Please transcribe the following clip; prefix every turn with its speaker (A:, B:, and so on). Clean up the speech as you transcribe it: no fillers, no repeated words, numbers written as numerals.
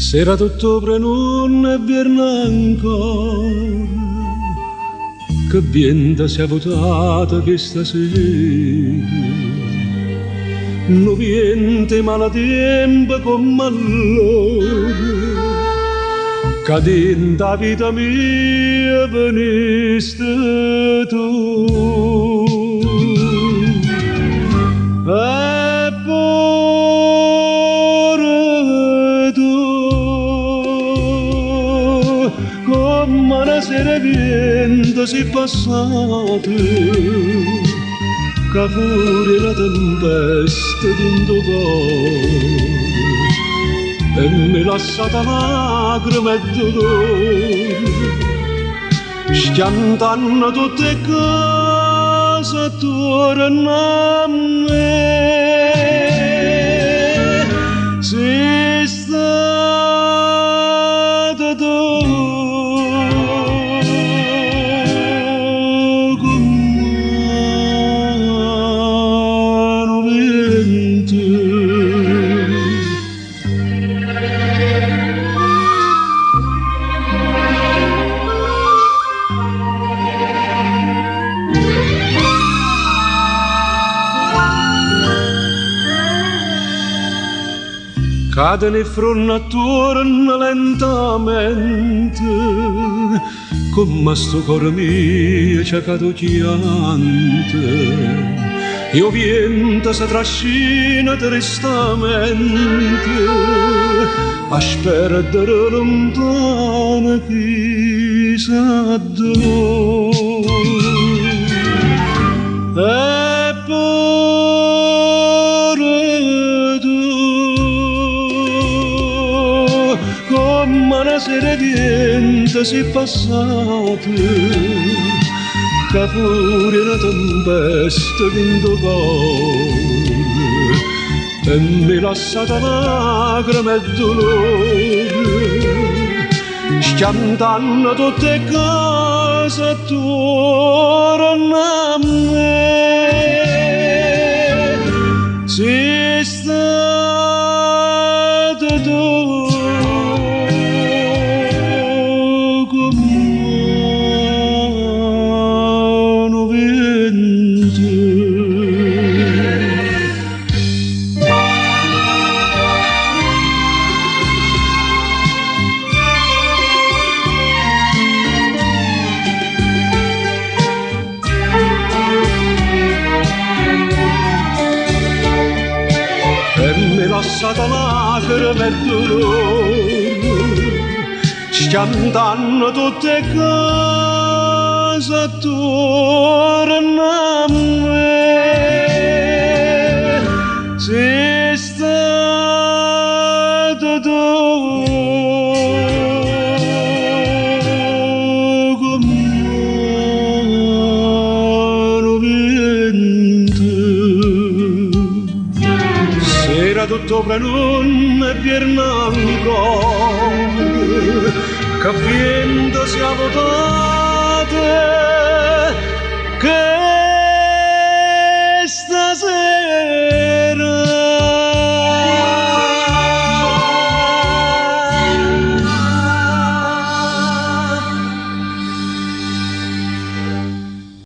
A: Sera d'ottobre nun è vierno ancora, che viento s'è avutato chesta sera. Nu viento 'e malatiempo comm'allora, ca dint' 'a vita mia veniste tu. E pure tu, comm'a na sera 'e viento si' passata, ca furia 'e na tempesta dint' 'o core e m'hê lassata lacreme e dulore, schiantanno tutt' 'e cose attuorno a me. Si' stata tu comm'a nu viento. Cadono 'e ffronne attuorno lentamente, comm'a stu core mio cecato 'o chianto, e 'o viento se trascina tristamente a sperdere luntano chi sa addò. E pure tu, comm'a na sera 'e viento si' passata, ca furia 'e na tempesta dint' 'o core e m'hê lassata lacreme e dulore, schiantanno tutt' 'e cose attuorno a me. Si' stata tu comm'a nu viento. E m'hê lassata lacreme e dulore, schiantanno tutt' 'e cose attuorno a me. Si' stata tu comm'a nu viento. Sera d'ottobre nun è vierno ancora, che viento s'è avutato chesta.